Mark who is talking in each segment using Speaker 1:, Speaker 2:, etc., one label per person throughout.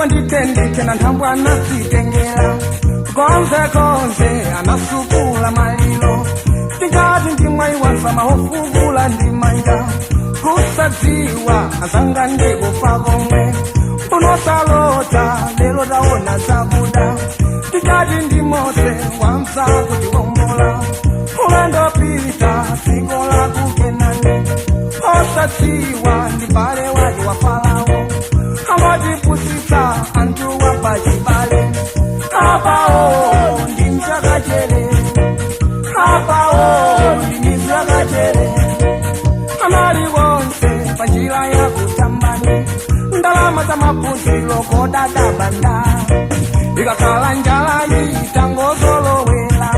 Speaker 1: Kwanditendite na nthambwe anazitengera konze konze, anasukula malilo. Tingati ndi mwayi wazama ofukula ndi manja, kusadziwa azanga ndikufa komwe unosalota. Lelo taona zakuda. Tingati ndi Mose wamsa kutiwombola ulendo pita dziko la kukenani, osadziwa ndi mbale wake wa Farao. Amatipusitsa anthu wapachibale apawo ndi mchakachere, apawo ndi mchakachere. Anali wonse panjira ya kutambani, ndalama za maphunziro kodadabanda. Ikakhala njala itangozolowela,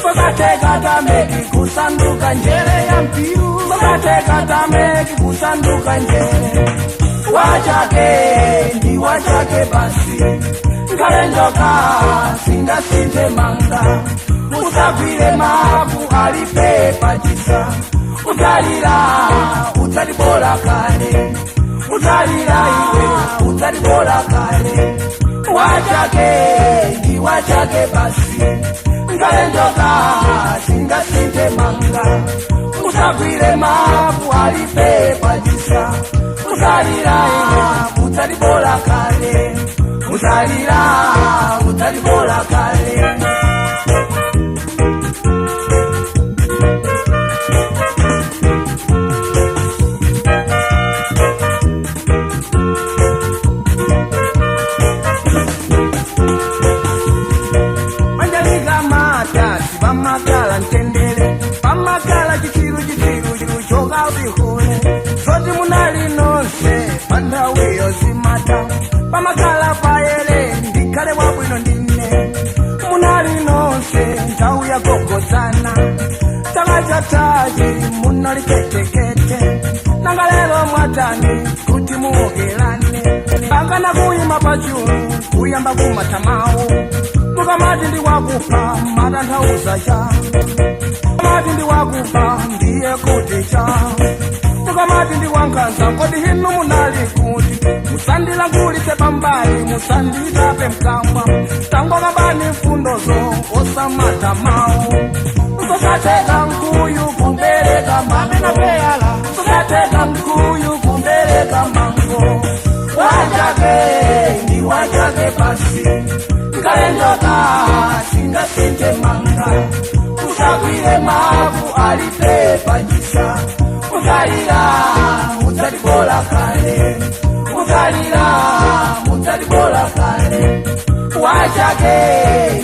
Speaker 1: sokateka tameki kusanduka njere ya mpiru, sokateka tameki kusanduka njere. Wachake ndi wachake basi, ngale njoka singasinthe manga. Usagwire mavu alipe pachisa, udzalira, udzalibola kale, udzalira iwe, udzalibola kale. Wachake ndi wachake basi, ngale njoka singasinthe manga. Usagwire mavu alipe pachisa, udzalira iwe, udzalibola kale, udzalira, udzalibola kale. Manjalika matasi pamakala mtendere, pamakala chitsiru, chitsiru chiru chokavihule. Zoti munali nonse pa nthawiyo zimata, pamakala payele ndikhale wabwino ndine. Munali nonse nthawi yagogodzana chaka chathachi, munali ketekete. Nanga lero mwatani kuti muwokelane? Angana kuyima pachulu kuyamba kumatamawu. Mukamati ndi wakufa matanthauza cha? Mukamati ndi wakufa ndiye kuti cha? Mukamati ndi wankhanza, kodi hinu munali kuti? Musandilangulitse pambali, musanditape mkamwa. Tangokambani mfundozo, osamata mawu. Sosateka mkuyu kumbereka mango, sosateka mkuyu kumbereka mango. Wachake ndi wachake basi, ngale njoka singasinthe manga. Usagwire mavu alipe pachisa, udzalira, udzalibola kale, udzalira, udzalibola kale. Wachake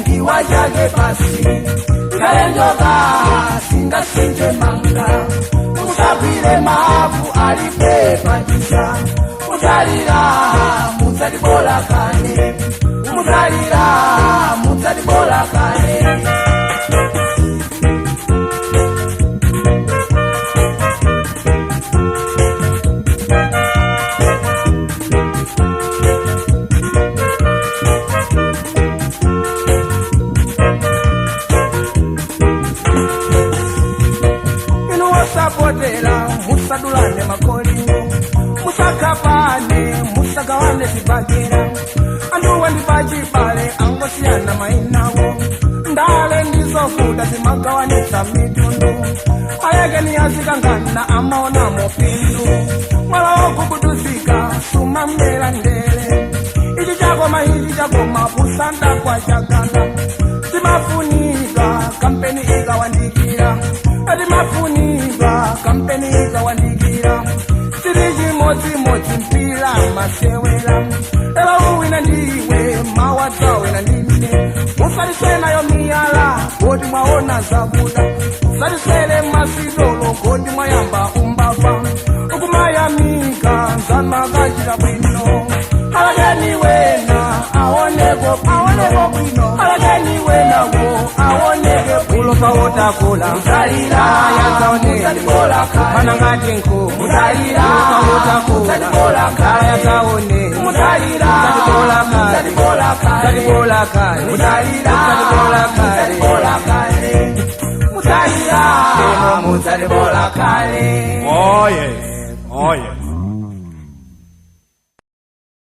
Speaker 1: ndi wachake basi, ngale njoka singasinthe manga. Usagwire mavu alipe pachisa, udzalira, mudzalibola kale, mudzalira, mudzalibola kale. Inu wasapotera, musadulane makolino, musakapane, musagawane zibakera. Anduwa ndi pachibale, angosiyana mainawo. Ndale ndizofuta zimagawanitsa mitundu. Alekeni azikangana, amaona mupindu. Mwala wogubuduzika sumamera ndere. Ichi chakoma, ichi chakoma, kusanda kwa chaganga. Timafunika kampeni ikawandikira, timafunika kampeni ikawandikira. Tili chimodzimodzi, mpira masewera. Elo uwina ndiwe, mawadzawina ndine. Musaliswe nayo miyala kodi mwaona zakuda, musaliswele masidolo kodi mwayamba umbava. Ukumayamika nzamakachita bwino, alakeni wena aoneko, aoneko bwino, alakeni wenawo aoneke. Ulofa wotakula
Speaker 2: Mutalira,
Speaker 1: yazaone
Speaker 2: mutalibola kale.
Speaker 1: Pana ngati nku
Speaker 2: Mutalira,
Speaker 1: ulofa wotakula
Speaker 2: mutalibola kale.
Speaker 1: Yazaone.
Speaker 2: Mutalira,
Speaker 1: mutalibola kale.
Speaker 2: Mutalibola kale.
Speaker 1: Mutalibola kale.
Speaker 2: Mutalira,
Speaker 1: mutalibola kale.
Speaker 2: Mutalibola kale. Mutalira, mutalibola kale.
Speaker 3: Oye, oye.